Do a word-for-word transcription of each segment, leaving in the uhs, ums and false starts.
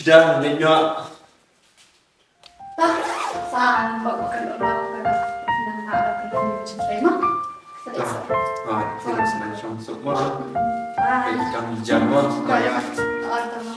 Sida, leit noh. Tah, sa bok ka lo lo ka. Nang na ka ni jin trei mo. Sa dei sa. Ah, sa dei sa, shong suk mo. Bye. Ka kam jam mo. Bye. Bye. Oh, tama.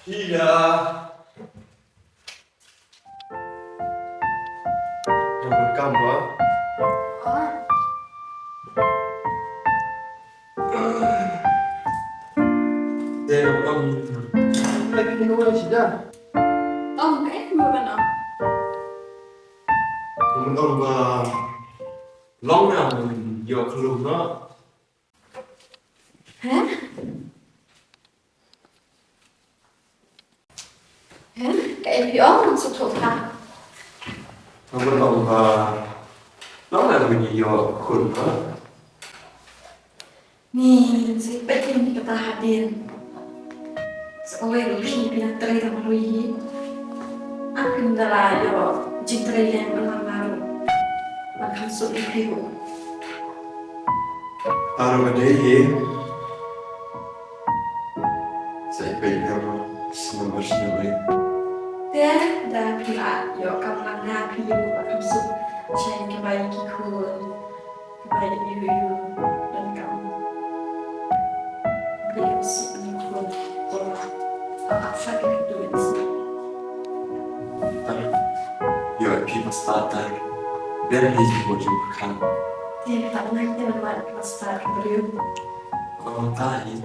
Hilda. Nang bud kam ba? Ah. Dei, um, lagi ni wala sida. Tom, kaei kaba ban ong? Nang ong ba long nang ïoh khlum noh. Heh? Heh? Kaei phi ong, sngewthuh kha? Nga ong ba long nang ïoh khun ba. Ni, sa peit ïa kata hadien. Sa kawei ruh phi phi nang trei tang ruh hi. Am phin da la ïoh jingtrei lem lang lang ruh. Ban kham suk ïa phi ruh. Aro ka dei hi. Sa ïa peit ïa ka snem ba snem ri. Te da phi la ïoh kam lang na phi ruh ban kham suk. Shane ka bai ki khun. Ka bai ïa u ïa u donkam. Phi kham suk ïa u khun. Ap ap sa ka tu ïa u. Ïoh phi ba start. Dei hi jingmut jingpyrkhat. Te ka tang nai te namar ka start ka briew. Ko ta hi.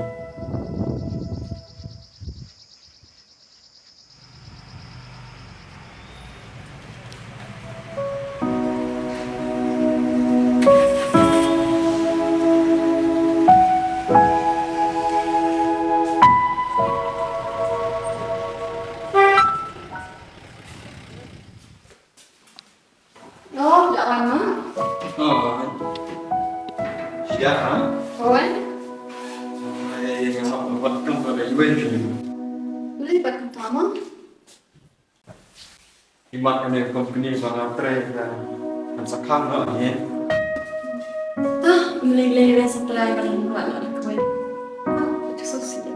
Oh, da wan ma. Oh. Sida, ha? Wan. Ai, ngam pat kam ba dei wen. Boleh pat kam ma. Imat kane ka company ba nga trei ka, ngan sa khang noh ïa. Ah, mlei mlei re sa trei ba ngan buat noh da kawei. Ah, itu sosial.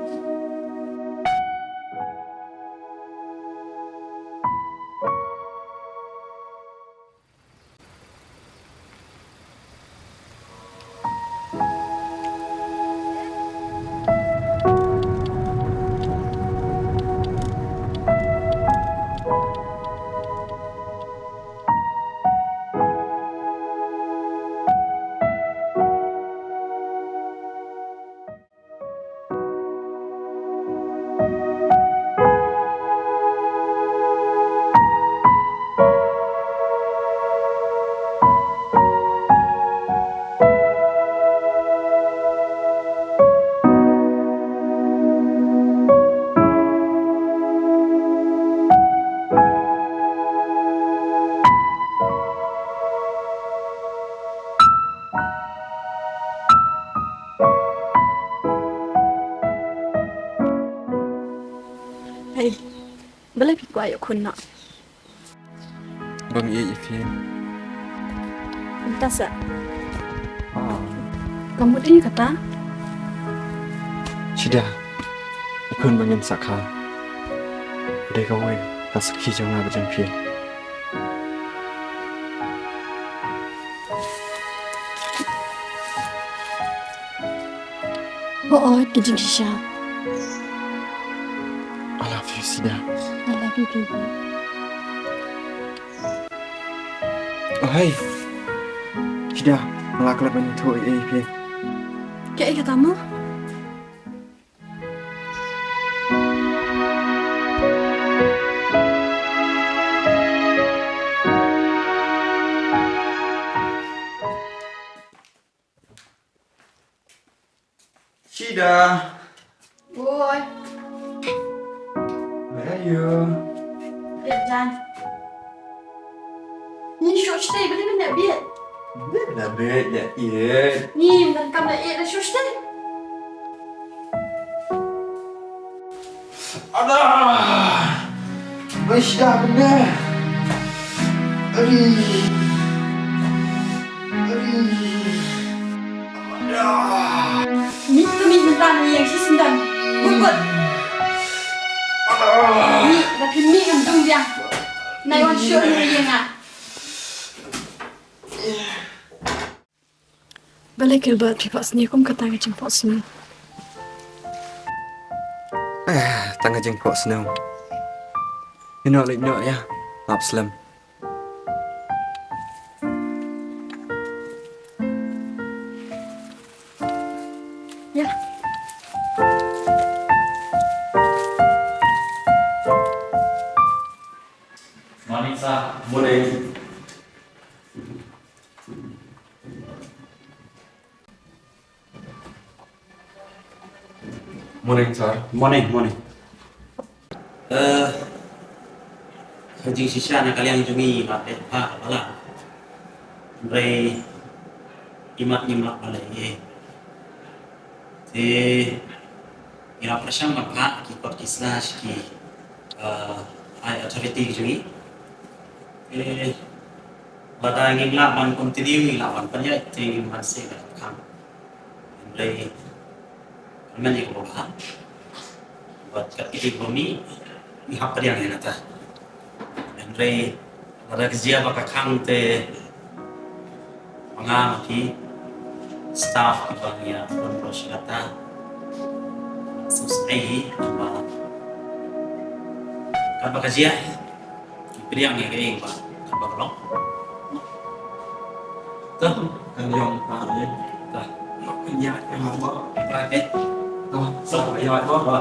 Hei, balei phi kwah ïoh khun noh? Ba nga ïeit ïa phi. Mynta sa. Ah. Ka mut ïa kata? Sida. Ïa khun ba ngin sa kha. Ka dei kawei ka sakhi jong nga bad jong phi. Hooid, ka jingshisha. I love you, Sida. I love you, baby. Oh, hey. Sida, nga la klet ban ïathuh ïa phi. Kaei kata mo? Sida. Oi. Where are you? Jan. Ni shu stay, beli benda biar. Benda biar, ya, iya. Ni, dan kam dah iya, dah shu stay. Aduh. Wis dah benar. Aduh. Aduh. Aduh. Mih ka mih mynta na ïing shi syndon. Kut kut. Aduh. Mih, da phi mih ngam dung biang. Nai wan shuh na ïing ah. Balei Gilbert phi phohsniew kum kata ha ka jingphohsniew? Ah, tang ka jingphohsniew. Ïa noh leit noh ïa, ap slem. Ïa. Morning, sir. Morning. Morning, sir. Morning, morning. Eh, ka jingshisha na ka liang jong ngi la dep bha ka balang. Hynrei imat ngim lah ban leh ei ei. Te ngi la pyrshang ban phah ki kot ki sla sha ki, eh, high authority jong ngi. Te lada ngim lah ban continue, ngim lah ban pynïaid, te ngin ban seh da ka khang. Hynrei kyrmen ïa kaba bha. Bad kat kine kiba mih ngi hap pdiang ïa kata. Hynrei lada ka jia ba ka khang te ma nga ma ki staff kiba ngi ïa pynroi sha kata, sngewsih hi ba katba ka jia. Pdiang ïa kaei ba, ba ka long. To, kan ïong pa ne. To, kan ïa ïa ba. Ba ke. To, sa ïa ba. Ba.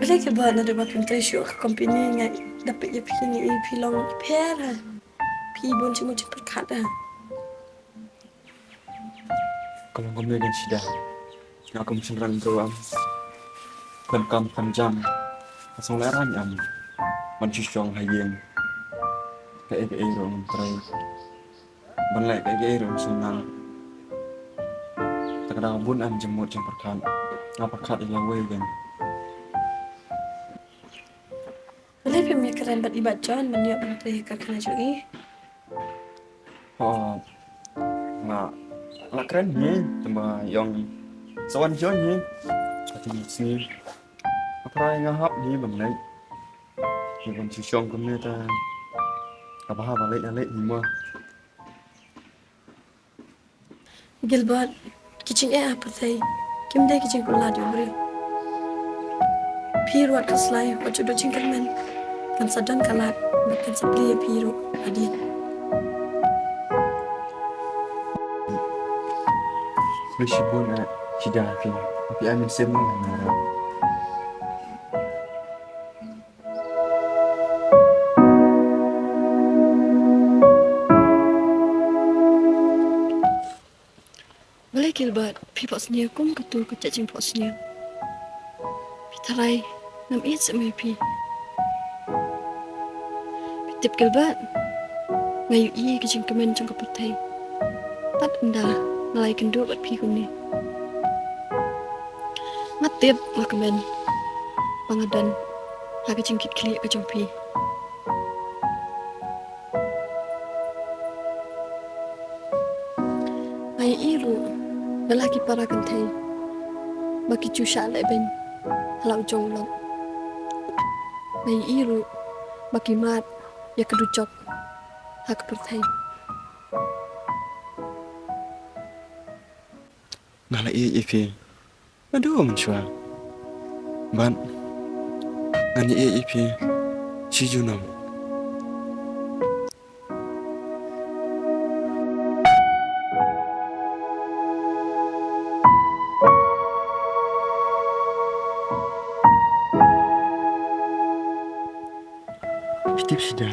Balei Gilbert, naduh ba phim trei shuh ha ka company nga da peit ïa phi, nga i phi long i pher ha. Phi bun jingmut jingpyrkhat ha. Ka long kumne kan sida. Nga kum shynrang briew am. Khlem kam khlem jam. Ka sngewlehraiñ am. Ban shu shong ha ïing. Kaei kaei ruh ngam trei. Ban leh kaei kaei ruh ngam sngewtynnat. Te ka dang bun am jingmut jingpyrkhat. Nga pyrkhat ïa lawei kan. Balei phim ïakren bad i Bah John ban ïoh ban trei ha ka karkhana jong i? Oh, nga la kren hi, tangba i ong sa wan join hi. Ka ti sngi. Nga trai nga hap hi ban leit. Hi ban shu shong kumne te ka bha ba leit la leit hi mo. Gilbert, ki jingeh ha pyrthei kim dei ki jingkular jong u briew. Phi ruh wat khuslai, wat shu duh jingkyrmen. Kan sa don ka lad bad kan sa plie ïa phi ruh hadien. Khublei shibun eh, sida phi. Phi ai mynsiem na nga. Balei Gilbert, phi phohsniew kum kato ka jait jingphohsniew? Phi tharai ngam ïeit seh mo ïa phi. Phi tip Gilbert, nga ïohi ïa ka jingkmen jong ka pyrthei. Pat ynda nga la ïakynduh bad phi kumne, nga tip nga kmen ba nga don ha ka jingkitkhlieh ka jong phi. Nga ïohi ruh na la ki para kynthei ba ki ju shah lehbeiñ ha la u jong u lok. Nga ïohi ruh ba ki mad ïa ka dujok ha ka pyrthei. Nga la ïeit ïa phi naduh mynshuwa. Bad ngan ïeit ïa phi shi junom. Phi tip sida,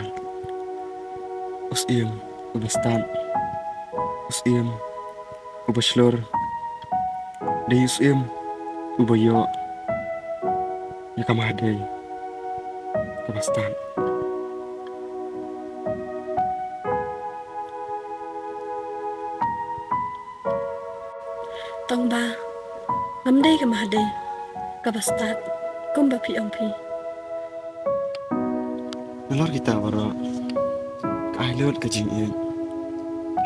u syiem uba stad, u syiem uba shlur, dei u syiem uba ïoh ïa ka mahadei kaba stad. Tang ba ngam dei ka mahadei kaba stad kumba phi ong phi. Nalor kita baroh ka ai lut ka jingïeit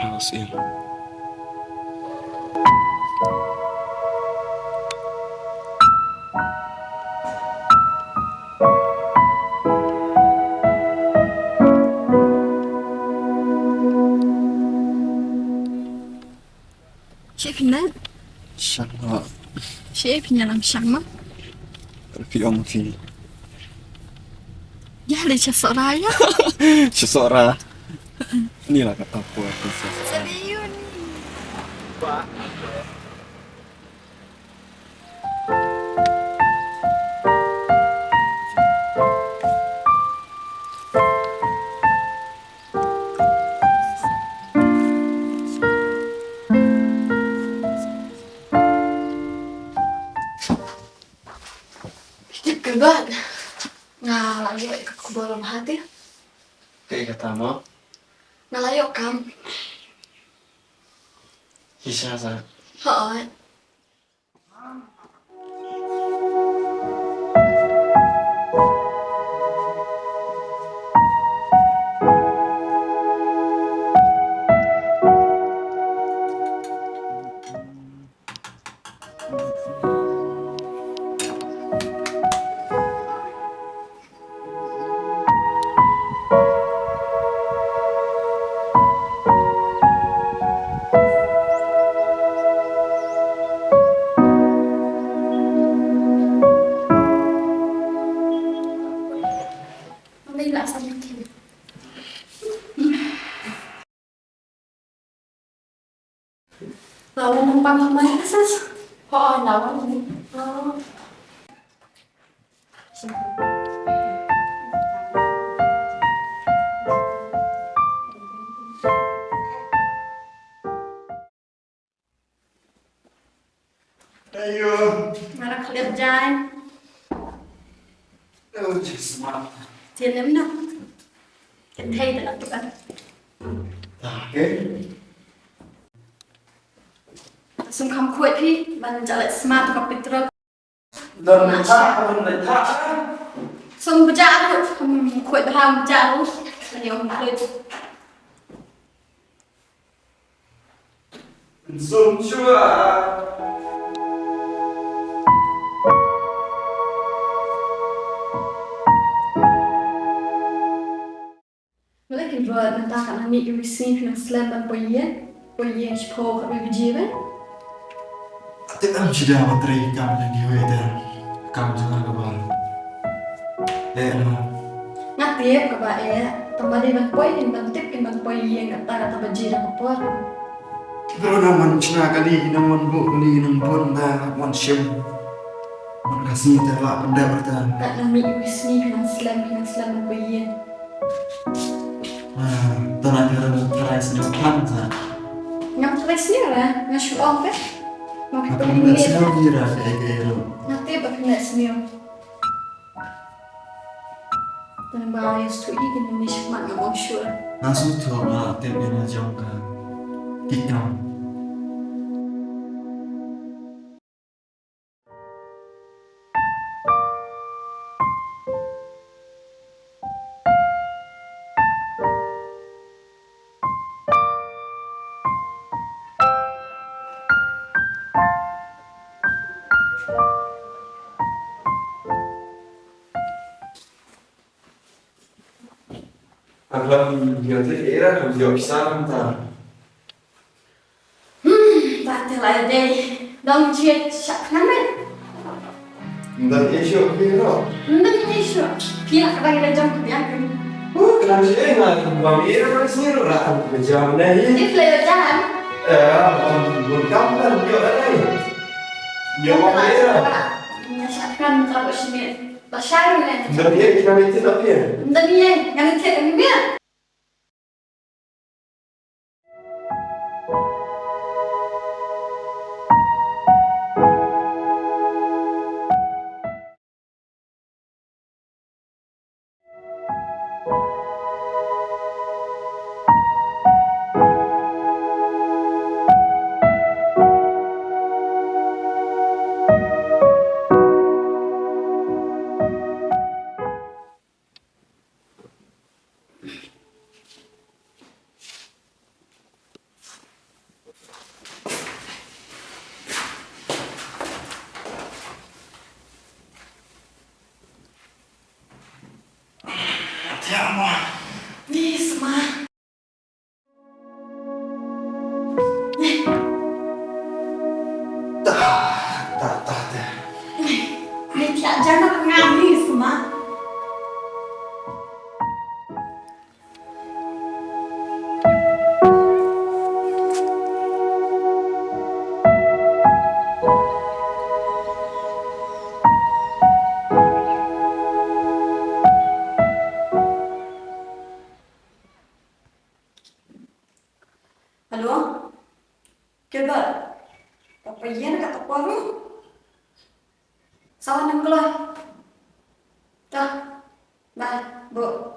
ha u syiem. Shi phi nat? Shang ma. Shi phi nat lam shang ma? Phi ong phi. Ya le cha sora ya. Cha sora. Ni la ka tapo phi sa. Sa biun. Tip Gilbert, nga la ïoh ka khubor ba bha te. Kaei kata mo? Nga la ïoh kam. Hi sha sa. Hooid. Lawan numpang kemari, Sis? Oh, lawan. Oh. Ayo. Ngara khlem jai. Oh, just smart. Tiene mna. Kan thei da tu kan. Okay. Sum kham khuid phi, ban jalet smart ka petrol. Don le tha, don le tha. Sum baja ru, kham khuid bha baja ru. Kan yong khuid. Sum chua. Leh kin rot nangta ka nang mih iwei sngi phi nang slem ban poi ïing. Poi ïing shiphew khatwei baje ba. Te am shida ba trei kam na diwei te kam jong nga ka bar. Eh, ano. Nga tip kaba eh, tang ba dei ban poi kin ban tip kin ban poi ïing kata kata baje da ka por. Bro, nang wan chna kali, nang wan buh kali, nang bun da wan shim. Man ka sngi te la pyndep rta. Kat nang mih iwei sngi phi nang slem, phi nang slem ban poi ïing. Ah, to na ka ran tharai sniew phan sa. Ngam tharai sniew ra, nga shu ong te. Nga phi pynleh sniew ni ra, ka ei ka ei ruh. Nga tip ba pynleh sniew. Tang ba ïa shu ïa kin ni shikmat ngam ong shuh. Nga shu thoh nga tip ïa la jong ka. Ki kam. Ka khlem ïoh te era ka ïoh pisa mynta. Hmm, ta te lai dei. Dang jied shah khnang dei. Ndang ïa shuh phi ro. Ndang ïa shuh. Phi lah ka dang ïa jam phi ïa kin. Uh, khnang shi dei nga ba mi era ba sini ro ra ka jam dei. Ïa phi la ïa jam. Eh, bun kam kan ïoh dei. Ïoh ba mi era. Ïa shah khnang ta ba sini. Ba shah ro ne. Ndang ïa khnang ïa ti la phi. Ndang ïa, ngan ïa ti la phi. Te amo. Ni sma. Ta, ta, ta, ta. Ni tiak jana ngam ni sma. Hello? Gilbert? Ka pyrshah ka ta por ruh. Sa wan nym kloi. Ta. Bye. Bye.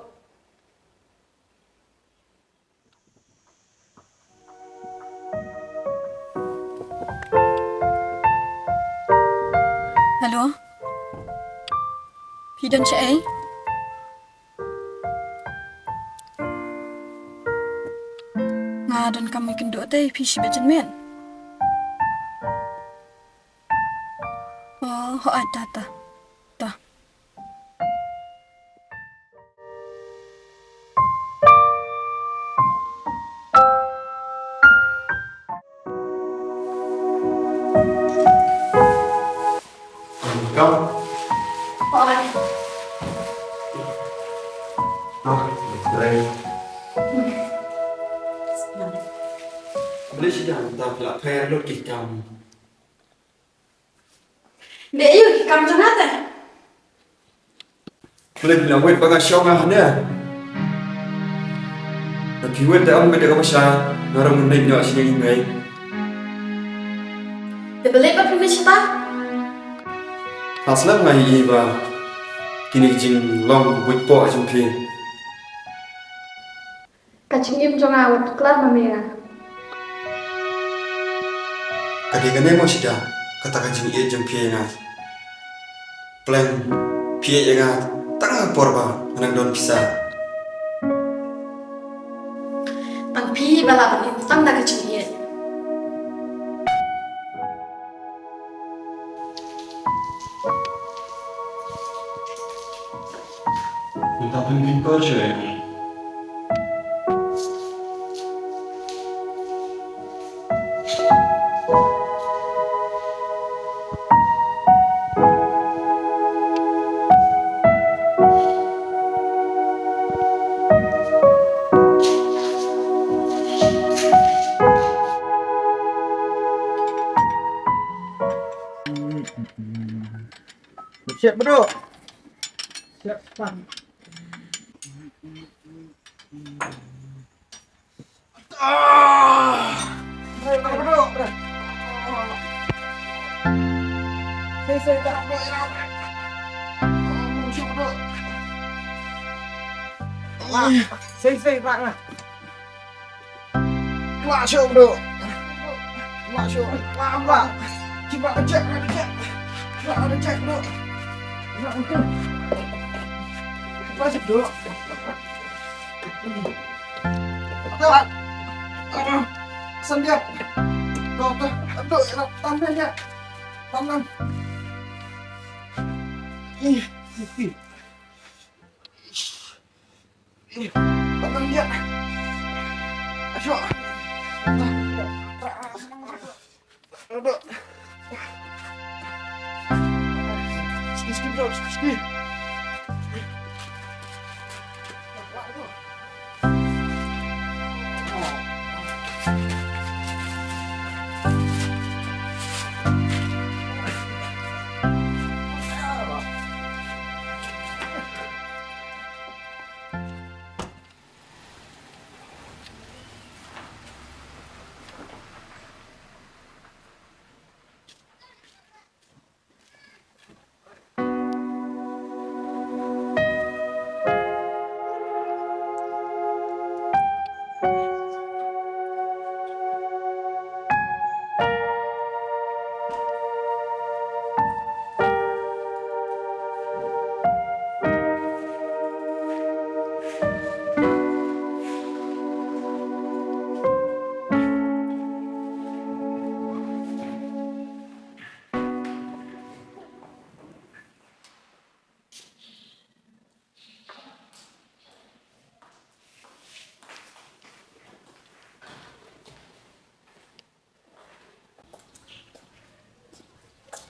Hello? Phi don shaei? Nga donkam ïakynduh te, phi shibit janmiet. Oh, hooid, ta, ta. Ta. Welcome. Bye. Ah, bye. Boleh sih dah, dah pula fair load kita. Dei aïu ki kam jong nga te? Khlem la wit ba nga shong nga hane. Te phi wit da ym wit da ka basha, nga ruh ngan leit noh sha ïing ngai. Te balei ba phi mih shata? Nga slem nga ïohi ba kine ki jinglong buit poh jong phi. Ka jingim jong nga wat klar ma me nga. Ka dei kane mo Shida, kata ka jingïeit jong phi ïa nga. Pleng phi ïeit ïa nga tang ha por ba nga nang don pisa. Tang phi ba lah ban im tang da ka jingïeit. Mynta pynbeiñ ko shuh. Siap, Bro. Siap, Bang. Ah! Bro, Bro, Bro. Sei, sei, tak, Bro, ya. Bro, siap, Bro. Sei, sei, tak, nah. Keluar, syok, Bro. Keluar, syok. Keluar, keluar. Kiba reject, reject. Kiba reject, Bro. Keluar, syok, Bro. Keluar. Aduh. Kesan dia. Bro, Bro. Aduh, ya, tahan dia. Tahan. Ih, ih, ih. Batang dia. Ayo. Sikit, sikit, bro, sikit, sikit.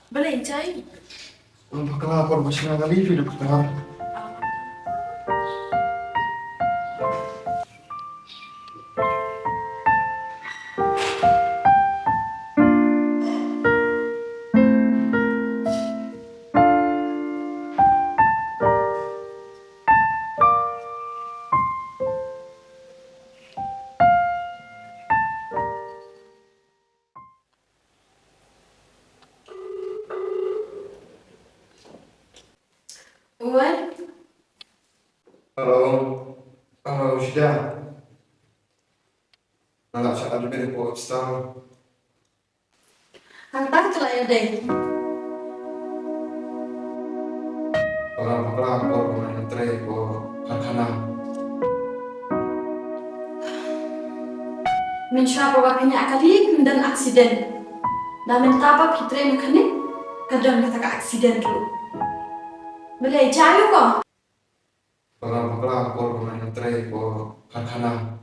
Balei, Jai? Lam bakla por ba shna kali phi doktor. Oi. Hello. Hello, Shida. Nga la shah admit hapoh hospital. Hangta ka la ïadei. Ka la bakla ka por ba nga trei hapoh karkhana. Mynshuwa ba phi ñiah kali phi don accident. Da mynta ba phi trei mechanic ka don kata ka accident ruh. Balei, jia aïu ko? Ka la bakla ka por ba nga trei hapoh karkhana.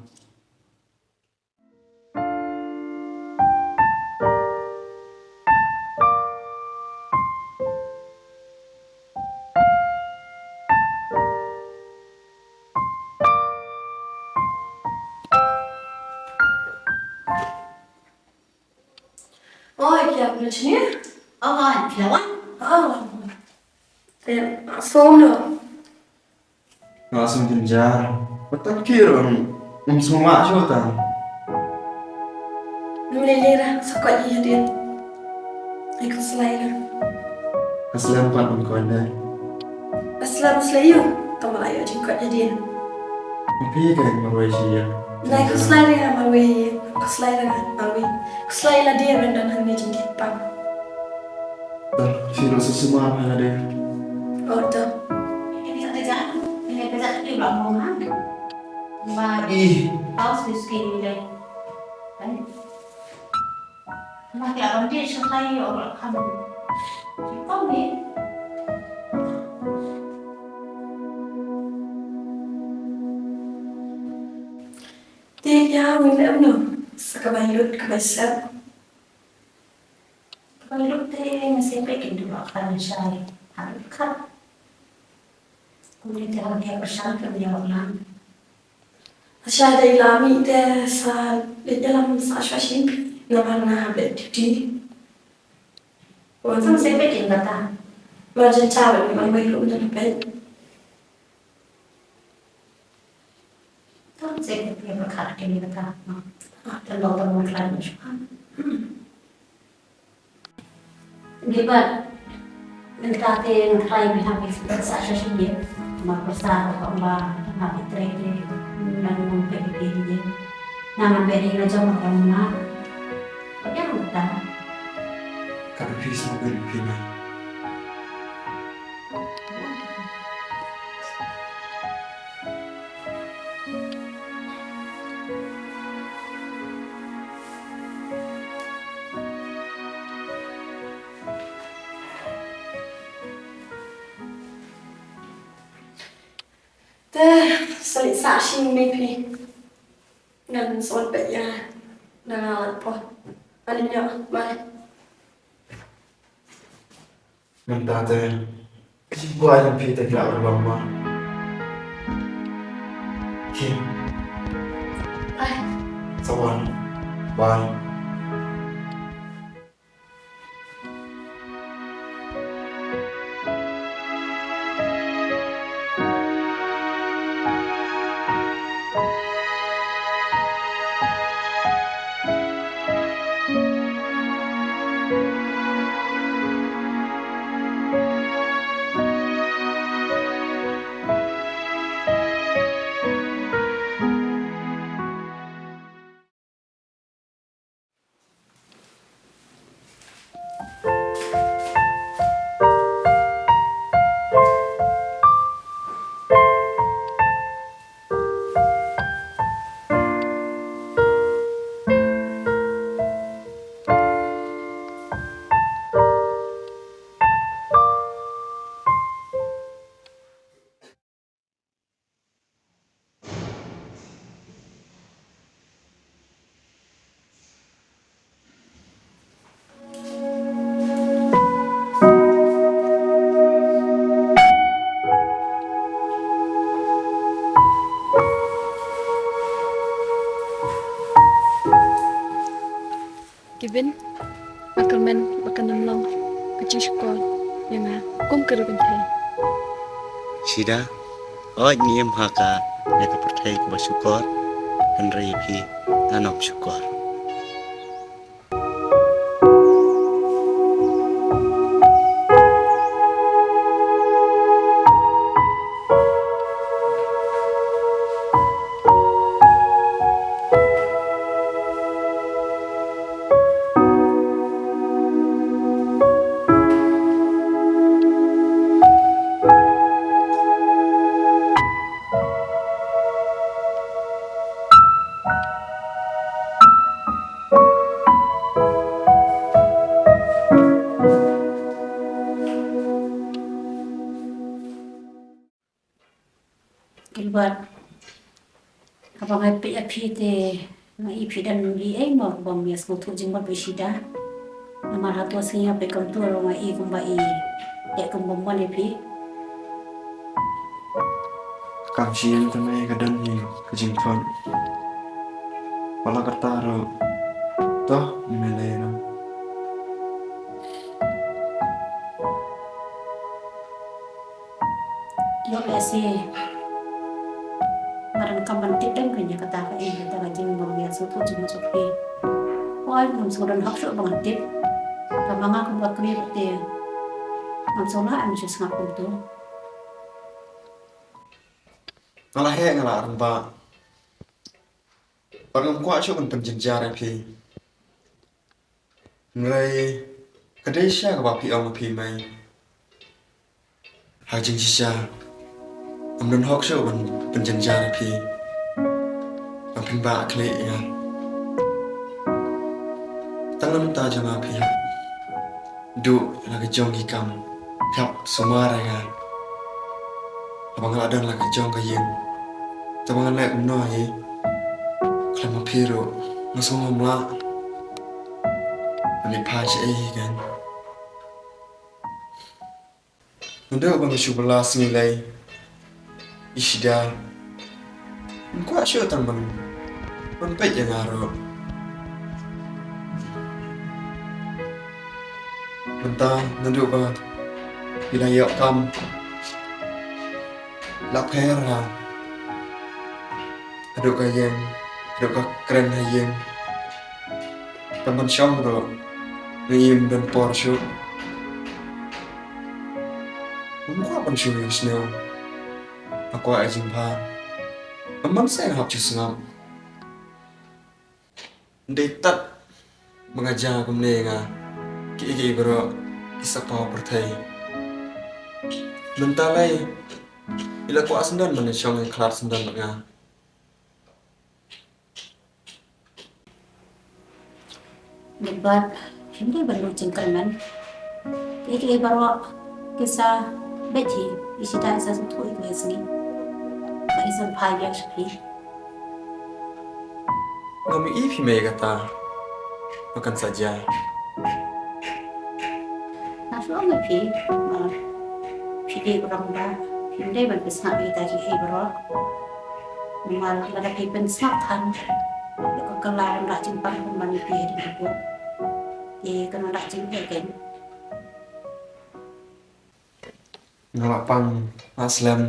Oi, phi ïa phi ïa. Oi, phi ïa wan. Oh. Te, som no. Nga sngewjynjar. Wat tang ki ruh ngam sngewbha shuh tang. Ngam lei lei ra, sa koit ïa hadien. Ai khuslai ra. Ka slem pat ngam koit de. Ka slem slem ïa u. Tang ba la ïoh jingkoit hadien. Phi ka marwei shi ïa. Ai khuslai ra marwei. Khuslai ra marwei. Khuslai la dei ban don hangne jingkitpang. Dah, sino sesama ada. Oh, dah. Ini ada jalan. Ini ada jalan di belakang rumah. Ih. Tahu sih skin ini. Kan? Mati alam dia selai orang kamu. Kau ni. Te ïa u leh mano sa ka bai lut ka bai sep. Ka bai lut te nga sep peit kin duh ka lashai. Ha lut ka. Kumne te hap ïa pyrshang ka ïa u lang. Lashai dei la mih te sa leit ïalam sa shwa shin. Namar nga hap leit duty. Wan sa sep peit kin kata. Mar jan cha ban ban bai lut jan peit. Tang seh ka pyrkhat kane kata, no. Ah, tang dang tang mut lai mut shuwa. Dei bad mynta te nga try bha bha sa sha sha ïa. Ma pyrsa ka ba ma ki trei te nang nang pe ki ïa. Nang nang pe ri na jong ka ma. Ka phi sa ngan phi mai. Te sa leit sah sha ïing phi. Ngan sa wan peit ïa nga na la poi. Ani ïa bye. Mynta te ki jingkwah jong phi te ki la wan long ma. Kim. Bye. Sa wan. Bye. Kevin, nga kyrmen ba kan ym long ka jingshukor ïa nga kum ka riew kynthei. Shida, hooid ngi im ha ka ïa ka pyrthei kaba shukor, hynrei ïa phi ngan ym shukor. Gilbert, haba nga peit ïa phi te nga i phi dang i ei mo bym ïa sngewthuh jingmut bad Shida. Namar hato sngi nga peit kumto ruh nga i kumba i ïa kumba mon ïa phi. Kam shu ïeng te me ka don hi ka jingthot. Pala kata ruh toh me lei na. Ïoh lehse Nga donkam ban tip lem kein ïa kata, ka ei kata ka jingbym ïasngewthuh jong nga sha phi. Hooid, ngam sngewdon hok shuh ba ngan tip. Tangba nga kumba kmie te ngam sngewlah em shu sngap kumto. Nga la heh, nga la rangbah. Bad ngam kwah shuh ban pynjynjar ïa phi. Hynrei ka dei shisha kaba phi ong, phi mei. Ha jingshisha, ngam don hok shuh ban pynjynjar ïa phi. Ba phin bah khlieh ïa nga. Tang namar ta jong nga phi hap duh la ka jong ki kam, phi hap sumar ïa nga. Haba nga la don la ka jong ka ïing, te ba ngan leh kumno hi? Khlem ma phi ruh nga sngewbha ym lah. Ngan ïa phai shaei hi kein? Naduh ba nga shu bylla sngi lei, i Shida ym kwah shuh tang ban, ban peit ïa nga ruh. Mynta naduh ba i la ïoh kam, la pher ha haduh ka ïing, haduh ka kren ha ïing. Tang ban shong ruh nga im don por shuh. Ngam kwah ban shu ïohsngew. Nga kwah ïa jingbha. Ngam ban sngewhap shu sngap. Dei tat ba nga jia kumne nga, kiei kiei baroh ki sa paw pyrthei. Mynta lei i la kwah syndon ban ïa shong ïa khlad syndon bad nga. Gilbert, phim dei ban lut jingkyrmen. Kiei kiei baroh ki sa beit hi, i Shida i sa sngewthuh ïa kane ka sngi. Ba i sa phai biang sha phi. Ngam ïohi phi mei kata ba kan sa jia. Nga shu ong ïa phi ba phi dei u rangbah, phim dei ban pynsngap ïa kita kiei baroh. Namar lada phi pynsngap than, ïa ka kylla ban rah jingpang ban ïa phi hadien ka pud. Te kan wanrah jingeh kein. Nga la pang, nga la slem.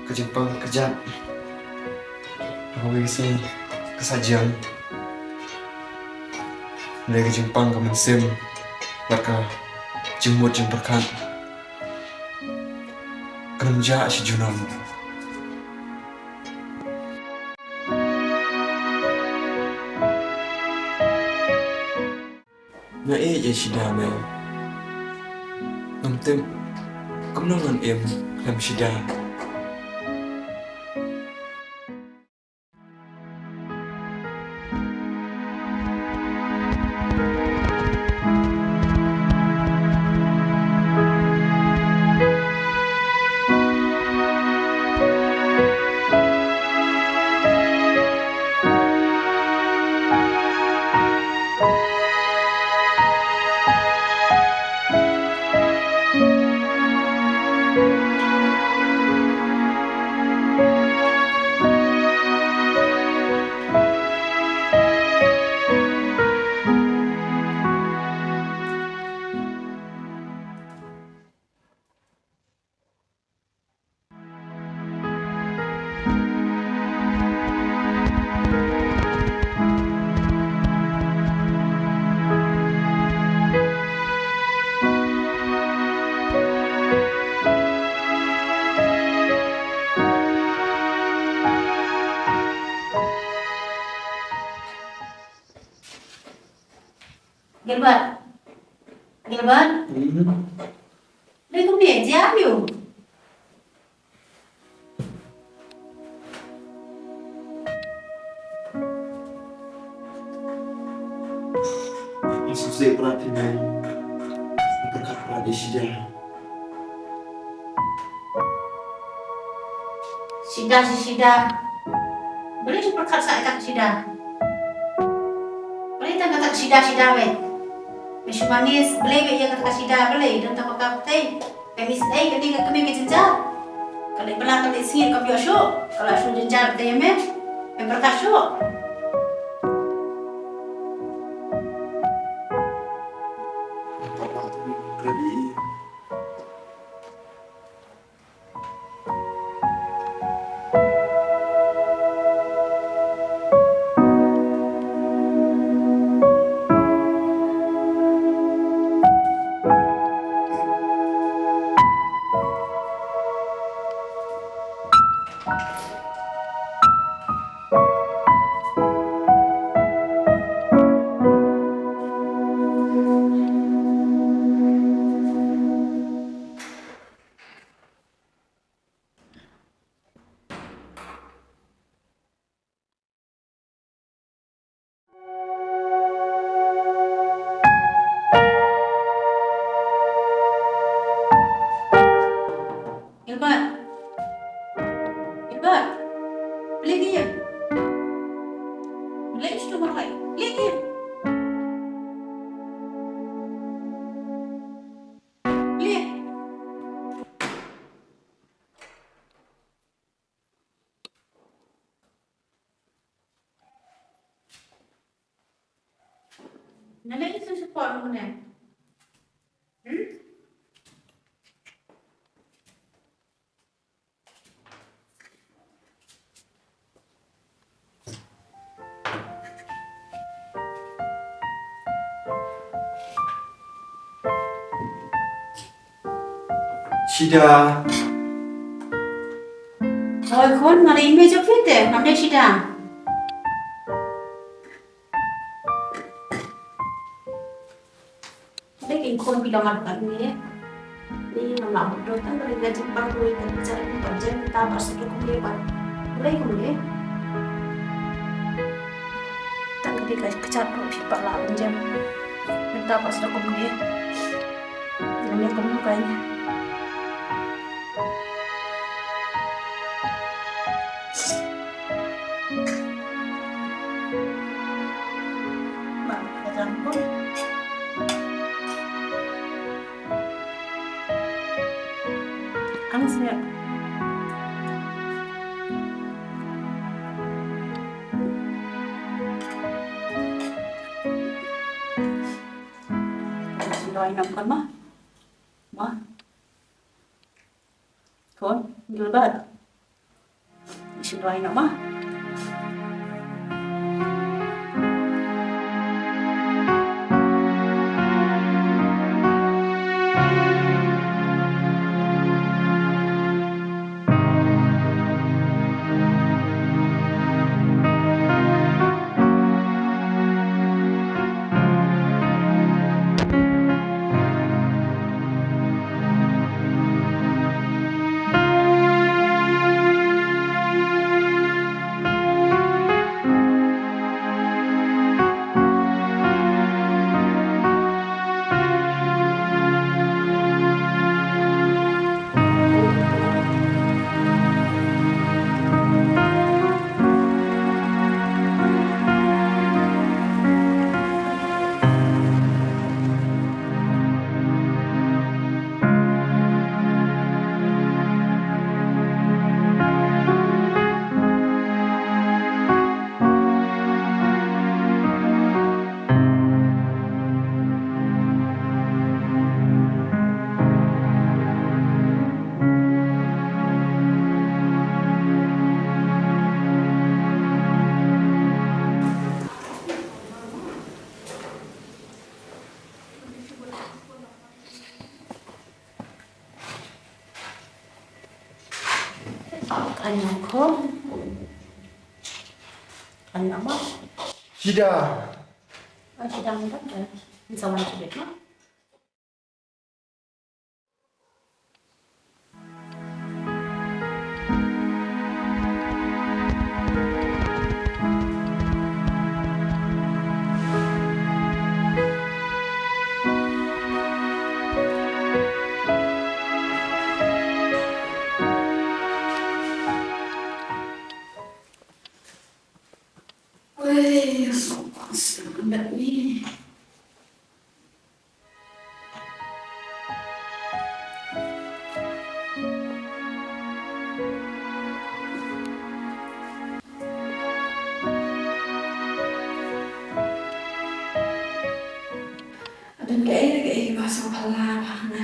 Ka jingpang ka kjat. Haba ngi sngewsih ka sa jia. Hynrei ka jingpang ka mynsiem bad ka jingmut jingpyrkhat kan ym jah sha junom. Nga ïeit ïa Shida mei. Ngam tip kumno ngan im khlem Shida. Gilbert. Gilbert. Hmm. Dei kumne jia aïu? Nga sngewsih prat ïa me. Nga pyrkhat prat ïa Shida. Shida, shi Shida. Balei shu pyrkhat sa ïa ka Shida? Balei tang kata ka Shida, Shida beit? Me shu manis, balei beit ïa kata ka Shida, balei? Don tang ka pyrthei. Em, isynei kane ka kmie ka jynjar. Ka leit bylla ka leit sngewbha kam ïoh shuh. Ka la shu jynjar te ïa me. Em pyrkhat shuh. Ready. Nalei su support mo ne. Hmm? Shida. Oi khun, nga dei mei jong phi te, ngam dei Shida. Dei king khun phi long ar kan ni. Ni ngam lah mut dot tang dei nga jin bang dei kan jai ni bang jai ta ba sa dok ni ba. Dei kum ni. Tang dei ka kachat ko phi pa la bang jai. Ta ba sa dok ni. Ni kum ni kan. Ang siap. Sendoi nam kan ma? Ma? Khun, Gilbert. Shin rwai noh ma. Kan nyam ko. Kan nyam ma. Shida. Ah, Shida ngan kan. Insya Allah, Shida. Wei, so pass na kat ni. Adan kaei kaei ba sngewphylla bha hangne.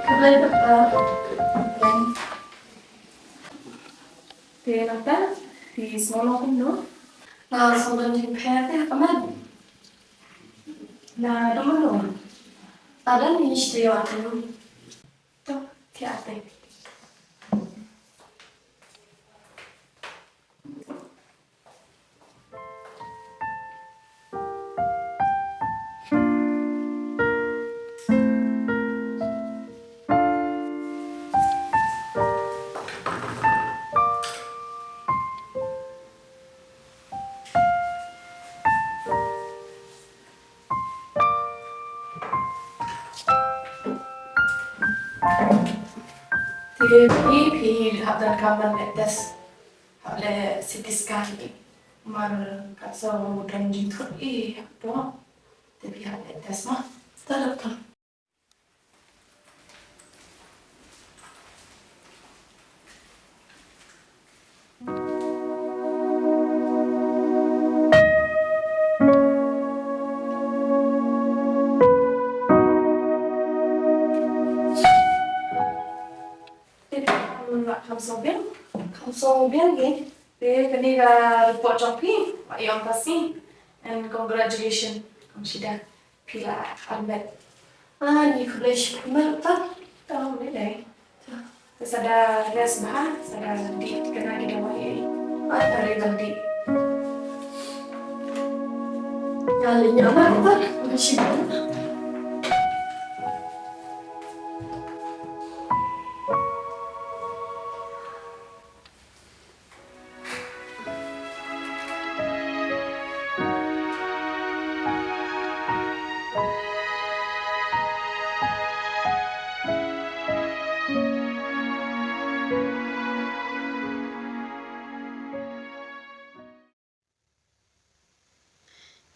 Khublei, Doctor. Te nangta, phi sngew long kumno? Nga sngew don jingpher te ha ka met. La dum kumno? La don, ngi shu ïoh atem. To, thiah te. Te phi, phi hap donkam ban leh test, hap leh C T scan. Mar ka sa u don jingthut i hapoh. Te phi hap leh test mo. Te doktor. Te kham sngewbiang, kham sngewbiang hi. Te kane ka report jong phi, wa ïong ka si. And congratulations, kong Shida. Phi la armet. Ah, ni khublei shibun, Doktor. Tang ni dei. Te sa da rest bha, sa da dih kane ki dawai. Ah, da rest dih. Ïa lei ïa ma, Doktor. Khublei shibun.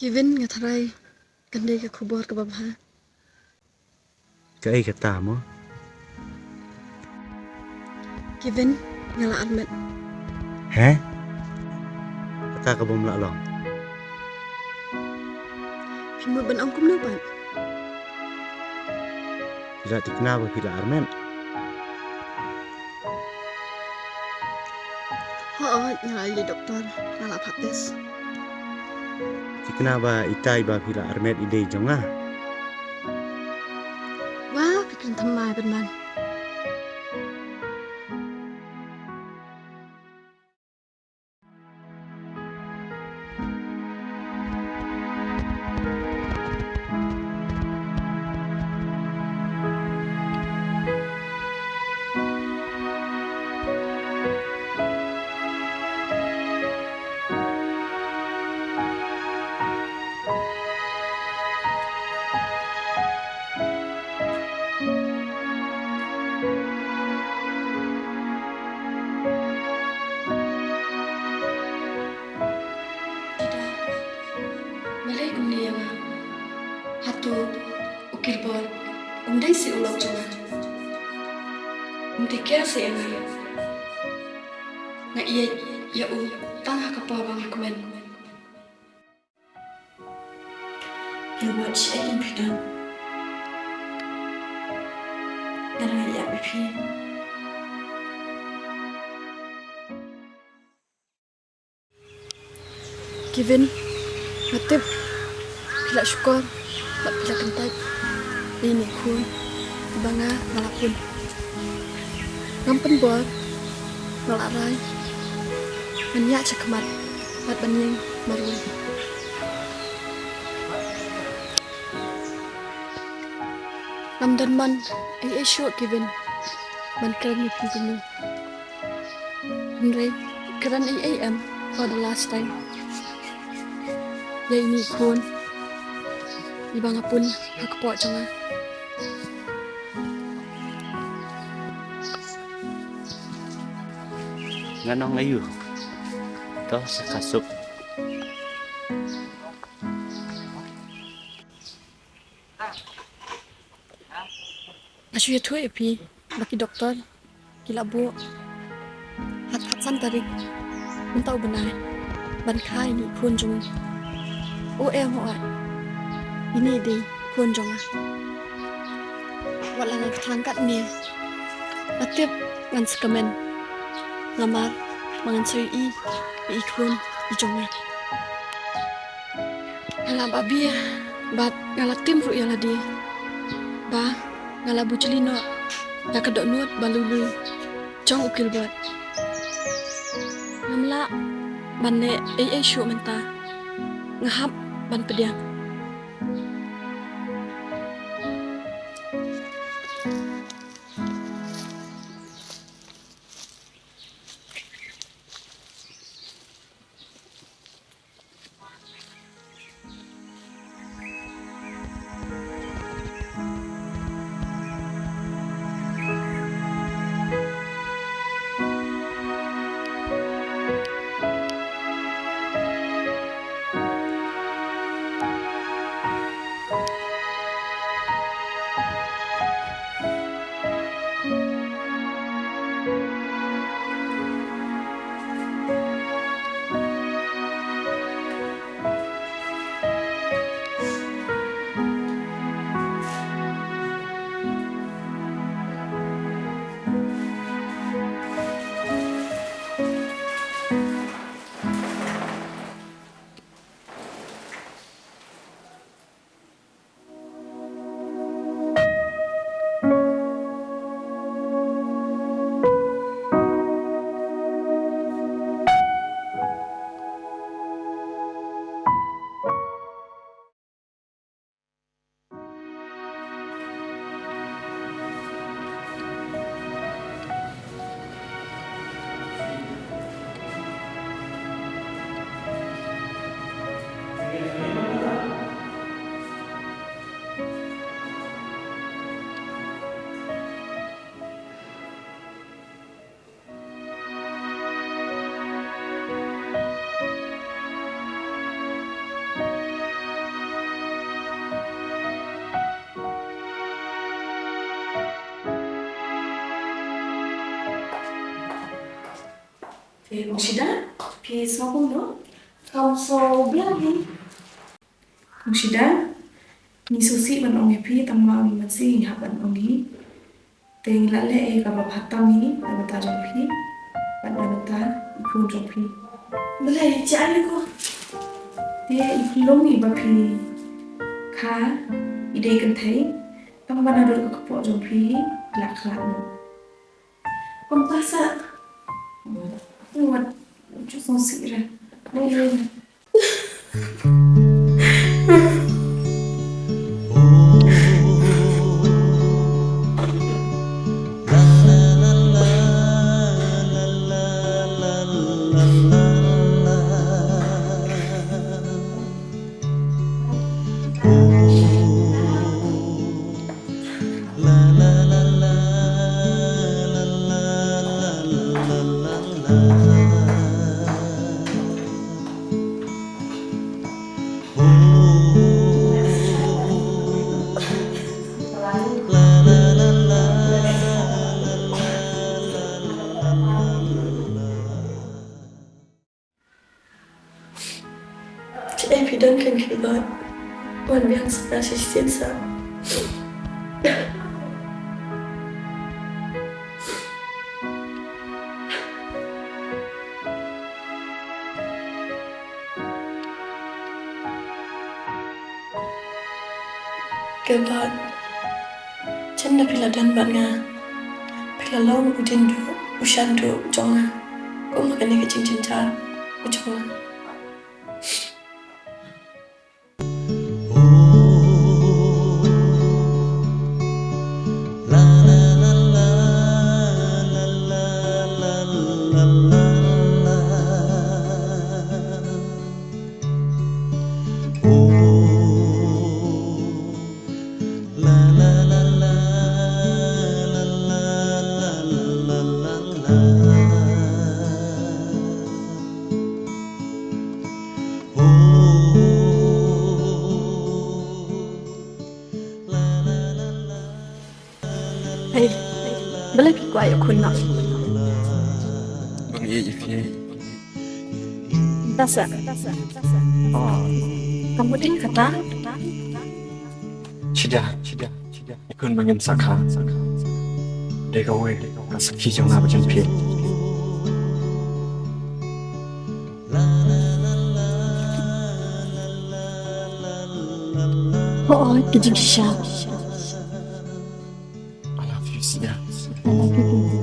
Kevin, nga tharai kan dei ka khubor kaba bha. Kaei kata mo? Kevin, nga la armet. He? Kata ka bym lah long. Phi mut ban ong kumno pat? Phi la thikna ba phi la armet? Hooid, nga la ïa doktor, nga la phah test. Thikna ba itai ba phi la armet i dei jong nga? Wa, phi kren thymmai bad man. Balei kumne ïa nga? Hato u Gilbert um dei seh u lok jong nga? Um take care seh ïa nga. Nga ïeit ïa u tang ha ka por ba nga kmen. Gilbert, shaei phi don? Nga dang ïeit ïa phi. Kevin, nga tip phi la shukor bad phi la kyntait ïa ine i khun ba nga, nga la pun. Ngam pynbor, nga la rai ban ïaid shakhmat bad ban ïeng marwei. Ngam don mon ei ei shuh, Kevin, ban kren ïa phi kumne. Hynrei kren ei ei em for the last time ïa ine i khun iba nga pun ha kpoh jong nga. Ngan ong aïu? To sa ka suk. Nga shu ïathuh ïa phi ba ki doktor ki la buh ha ka khatsan tarik mynta u bnai ban kha ine i khun jong ngi. O em, hooid, ine i dei i khun jong nga. Wat la nga kthang katne, nga tip ngan sa kmen. Namar ba ngan sa ïohi ïa i khun i jong nga. Nga la babe bad nga la tim ruh ïa lade ba nga la bujli noh ïa ka dohnud ba lui lui jong u Gilbert. Ngam lah ban leh ei ei shuh mynta. Nga hap ban pdiang. Murshida, phi sngewbha kumno? Kam sngewbha hi. Murshida, ngi sngewsih ban ong ïa phi, tang ma ngi mynsiem ngi hap ban ong hi. Te ngi la leh ïa kaba bha tam hi na ka bynta jong phi bad na ka bynta i khun jong phi. Balei, ïa ai ko? Te i khlong iba phi kha i dei kynthei, tang ba naduh ka kpoh jong phi la khlad noh. Kumta sa. Wat ju sngewsih re. Lei lei. Te phi don khyndiat khyndiat. Wan biang sa shisien sa. Gilbert, jan da phi la don bad nga, phi la long u dieng duh, u shan duh jong nga. Kum ha kane ka jingjynjar u jong nga. Hei, balei phi kwah ïa u khun noh? Bang ïeit ïa phi. Tasa. Oh. Kamu ding kata? Shida, shida, shida. Ïa u khun ba ngin sa kha. Dei kawei ka sakhi jong nga bad jong phi. Hooid, ka jingshisha. I love you, Sida. I love you too.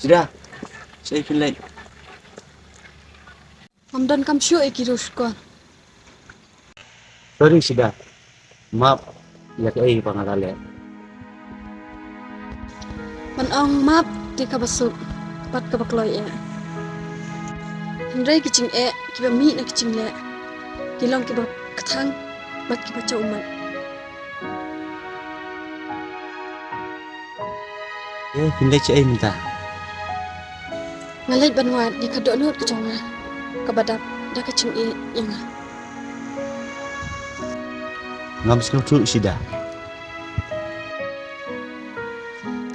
Sida, sa i pynleit. Ngam donkam shuh ïa ki ruh shkor. Sorry Sida. Map ïa kaei ba nga la leh. Ban ong map te kaba suk. Bad kaba kloi eh. Hynrei ki jingeh kiba mih na ki jingleh ki long kiba kthang bad kiba jaw ummat. Eh, phin leit shaei mynta? Nga leit ban wad ïa ka dohnud ka jong nga kaba dap da ka jingïeit ïa nga. Ngam sngewthuh Shida.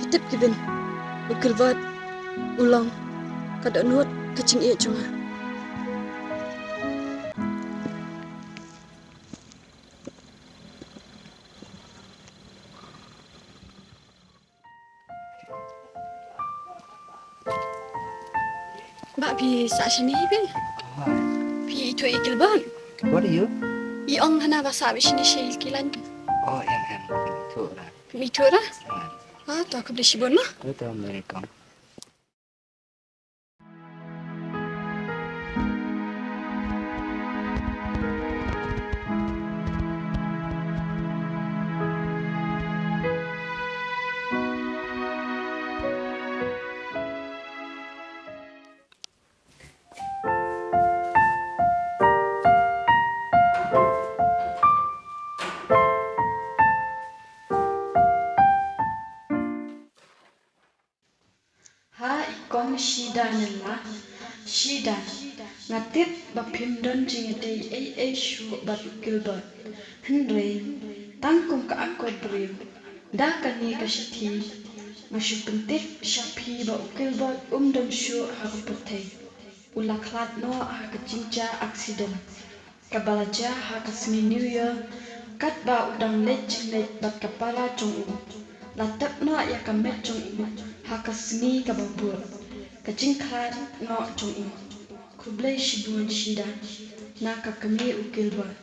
Phi tip Kevin, u Gilbert u long ka dohnud ka jingïeit jong nga. Bah, phi sah shane hi phi? Phi ithuh ïa Gilbert? What are you? I ong hana ba sah beit shane sha ïing ki lain. Oh, em, em, em, ithuh ra. Ithuh ra? Ah, to khublei shibun mo. Welcome. Ha i kong Shida ne la, Shida, nga tip ba phim don jingïadei ei ei shuh bad u Gilbert. Hynrei tang kum ka akor briew, da kane ka shithi nga shu pyntip sha phi ba u Gilbert um don shuh ha ka pyrthei. U la khlad noh ha ka jingjia accident kaba la jia ha ka sngi New Year, katba u dang leit jingleit bad ka para jong u. La tep noh ïa ka met jong u ha ka sngi kaba bud. Ka jingkhlad noh jong u. Khublei shibun Shida na ka kmie u Gilbert.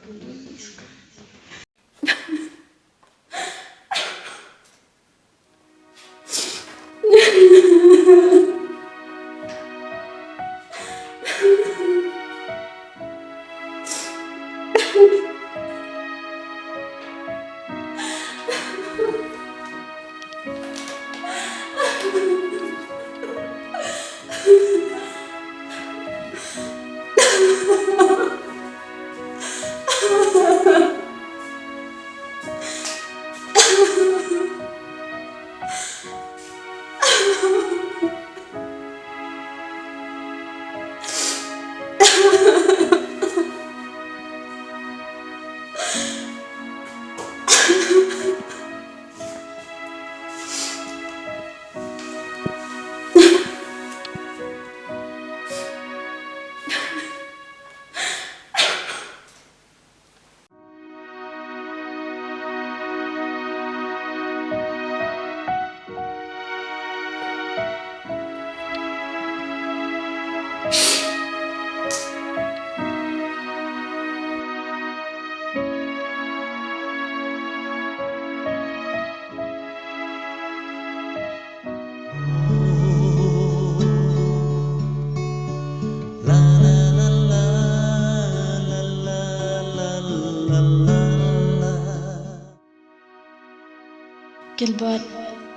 Gilbert,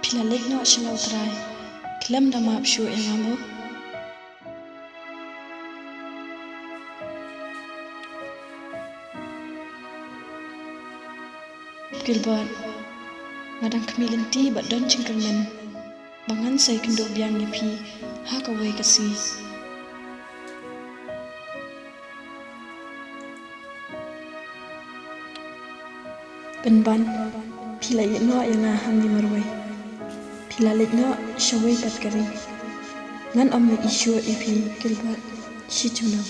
phi la leit noh sha la u Trai. Khlem da map shuh ïa nga mo. Gilbert, nga dang khmih lynti bad don jingkyrmen ba ngan sa ïakynduh biang ïa phi ha kawei ka sngi. Pynban, phi la ïeh noh ïa nga hangne marwei. Phi la leit noh shawei pat ka ri. Ngan ym ïohi shuh ïa phi Gilbert shi junom.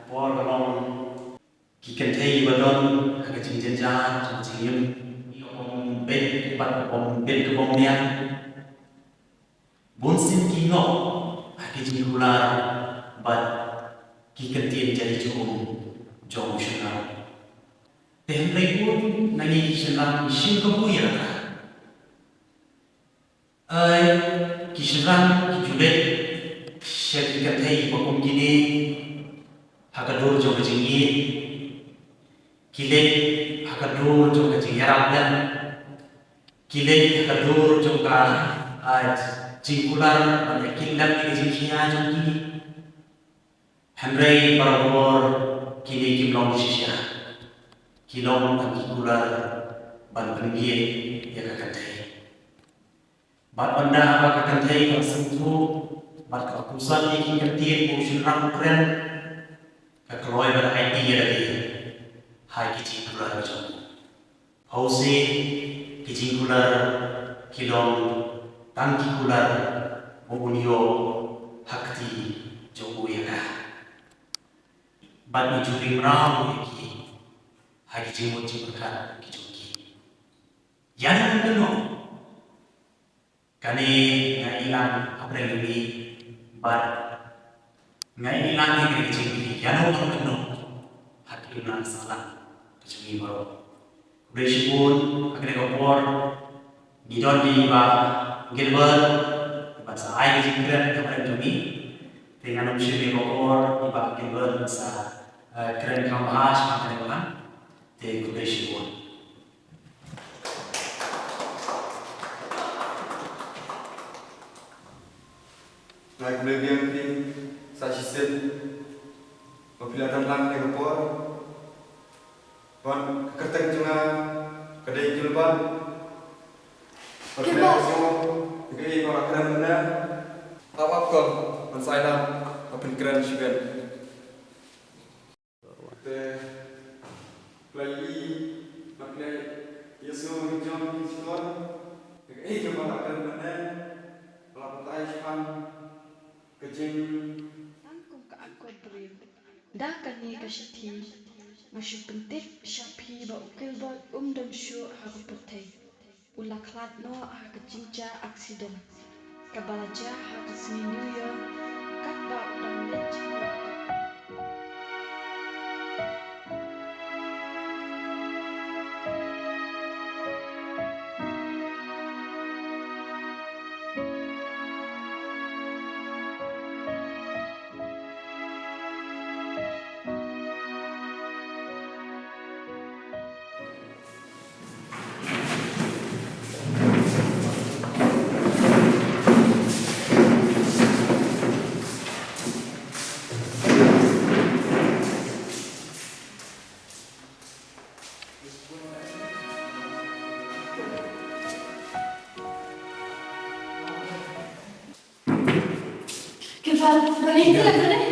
Por ba long ki kynthei ba don ha ka jingjynjar jong ka jingim, ki bym bit bad ki bym bit ki bym niam. Bun sien ki ngop ha ki jingkular bad ki kyntien jari jong u shynrang. Te hynrei bun na ngi ki shynrang ngi shim kabu ïa kata. Ai, ki shynrang ki ju leit sha ki kynthei ba kum kine ha ka dur jong ka jingïeit. Ki leit ha ka dur jong ka jingïarap lem. Ki leit ha ka dur jong ka, ah, jingkular ban ïakit lem ïa ka jingkhia jong ki. Hynrei barabor kine kim long shisha. Ki long tang ki kular ban pynbieit ïa ka kynthei. Bad ynda ba ka kynthei ka sngewthuh bad ka pynsan ïa ki kyntien ba u shynrang u kren, ka kloi ban aiti ïa lade ha ki jingkular jong u. Hooid, ki jingkular ki long tang ki kular ba un ïoh ha kti jong u ïa ka. Bad ngi ju ring mraw ïa ki ha ki jingmut jingpyrkhat ki jong ki. Ïa ngi ngan kynnoh. Kane nga ïalang hapdeng jong ngi bad nga ïalang ïa kane ka jingkylli ïano ngan kynnoh ha ki imlang sahlang ka jong ngi baroh. Khublei shibun ha kane ka por ngi don ïa i Bah Gilbert ban sa ai ka jingkren hapdeng jong ngi. Te ngan ym shim ïa ka por, i Bah Gilbert sa, eh, kren kham bha shaphang kane ka bynta. Te khublei shibun. Nga khublei biang ïa phi sa shisien ba phi la don lang ha kane ka por. Bad ka kyrteng jong nga ka dei Gilbert. Gilbert. Kaei ba la kren mynne? Ap ap ko, ngan sa ïalam, ban pynkren shibun. Te, phi la ïohi, bad phi la ïohsngew ha ki jong ki shkor, kaei kaba la kren mynne, ba la batai shaphang ka jing. Tang kum ka akor briew. Da kane ka shithi, nga shu pyntip sha phi ba u Gilbert um don shuh ha ka pyrthei. U la khlad noh ha ka jingjia aksiden kaba la jia ha ka sngi New Year, katba u dang leit jingmut. Kynfar, dang ïa ki lem dang.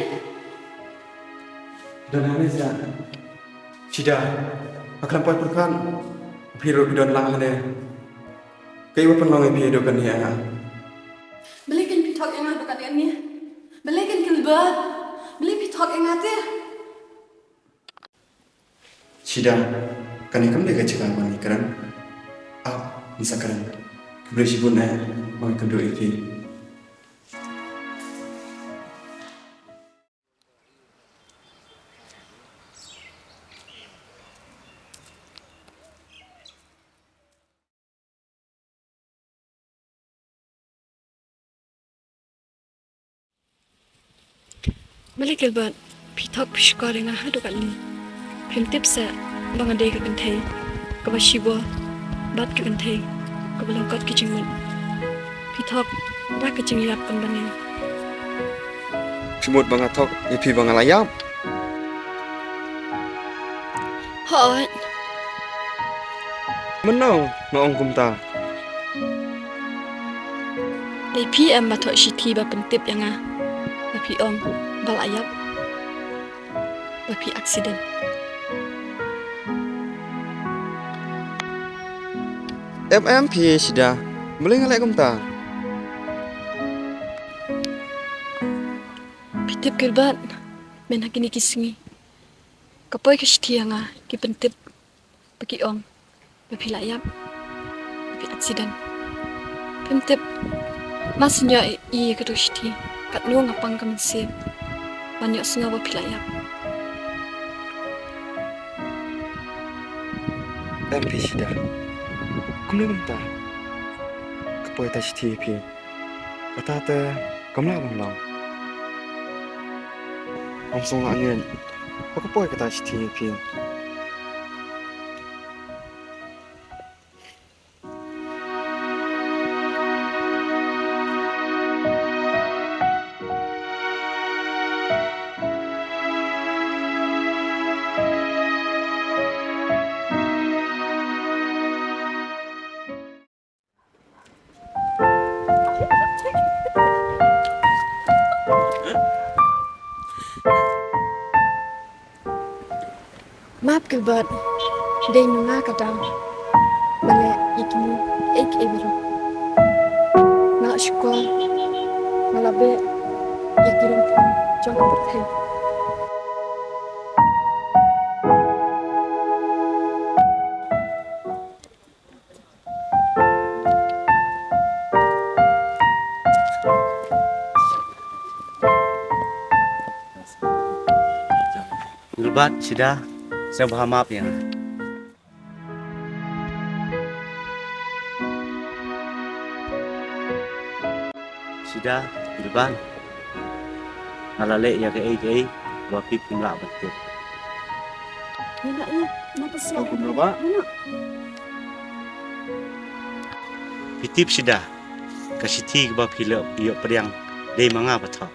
Don hangne sha. Shida. Nga khlem poi pyrkhat. Phi ruh phi don lang hangne. Kaei ba pynlong ïa phi haduh katne ïa nga? Balei kein phi thok ïa nga haduh katne katne? Balei kein Gilbert? Balei phi thok ïa nga te? Shida, kane kam dei ka jaka ban ngi kren. Ap, ngin sa kren. Khublei shibun eh, ba ngi kynduh ïa phi. Balei Gilbert, phi thok phi shukor ïa nga haduh katne. Phim tip seh ba nga dei ka kynthei kaba shibor bad ka kynthei kaba lyngkot ki jingmut. Phi thok da ka jingïap pynban ïa. Phi mut ba nga thok ïa phi ba nga la ïap? Hooid. Mynno nga ong kumta? Dei phi em ba thoh shithi ba pyntip ïa nga ba phi ong ba la ïap, ba phi aksiden? Em em phi Shida, balei nga leh kumta? Phi tip Gilbert, Mynta ha kine ki sngi ka poi ka shithi ïa nga, ki pyntip ba ki ong ba phi la ïap, ba phi accident. Phim tip, ma sngewbha ïa katu ka shithi, katno nga pang ka mynsiem ban ïohsngew ba phi la ïap. Em phi Shida, kumno mynta ka poi kata ka shithi ïa phi? Kata te kam lah ban long. Ym sngewlah ngeit ba ka poi kata ka shithi ïa phi. Map Gilbert, dei ma nga ka daw ba leh ïa kine kiei kiei baroh. Nga la shukor, nga la beh ïa ki rynsan jong ka pyrthei. Gilbert, Shida, sngewbha map ïa nga. Shida, Gilbert, nga la leh ïa kaei kaei ba phi phim lah ban tip. Ïa, ïa, ïa, ïa. Kum Gilbert. Phi tip Shida, ka shithi kaba phi la ïoh pdiang dei ma nga ba thoh.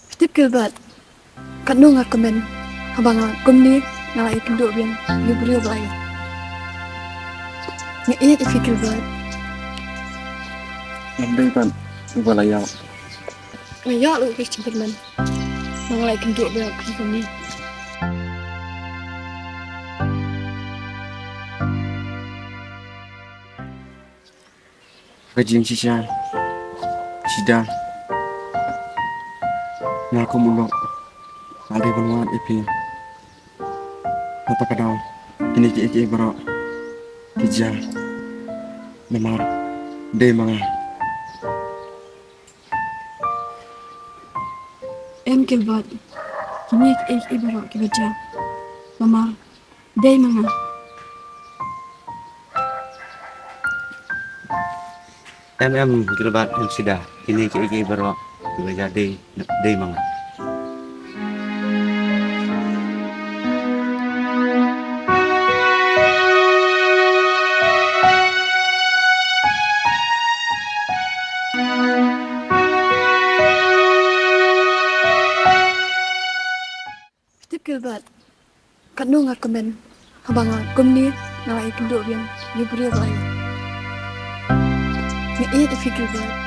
Phi tip Gilbert, katno nga kmen haba nga kumne nga la ïakynduh biang ïa u briew ba la ïap. Nga ïeit ïa phi Gilbert. Ngam dei ban uba la ïap. Nga ïoh ruh ka jingkyrmen ba nga la ïakynduh biang ïa phi kumne. Ka jingshisha, Shida, nga kum u lok nga dei ban wad ïa phi. Kata ka daw kine kiei kiei baroh ki jia namar dei ma nga. Em Gilbert, kine kiei kiei baroh kiba jia namar dei ma nga. Em, em Gilbert, em Shida, kine kiei kiei baroh kiba jia dei, dei ma nga. Phi tip Gilbert, katno nga kmen haba nga kumne nga la ïakynduh biang ïa u briew ba la ïap. Nga ïeit ïa phi Gilbert.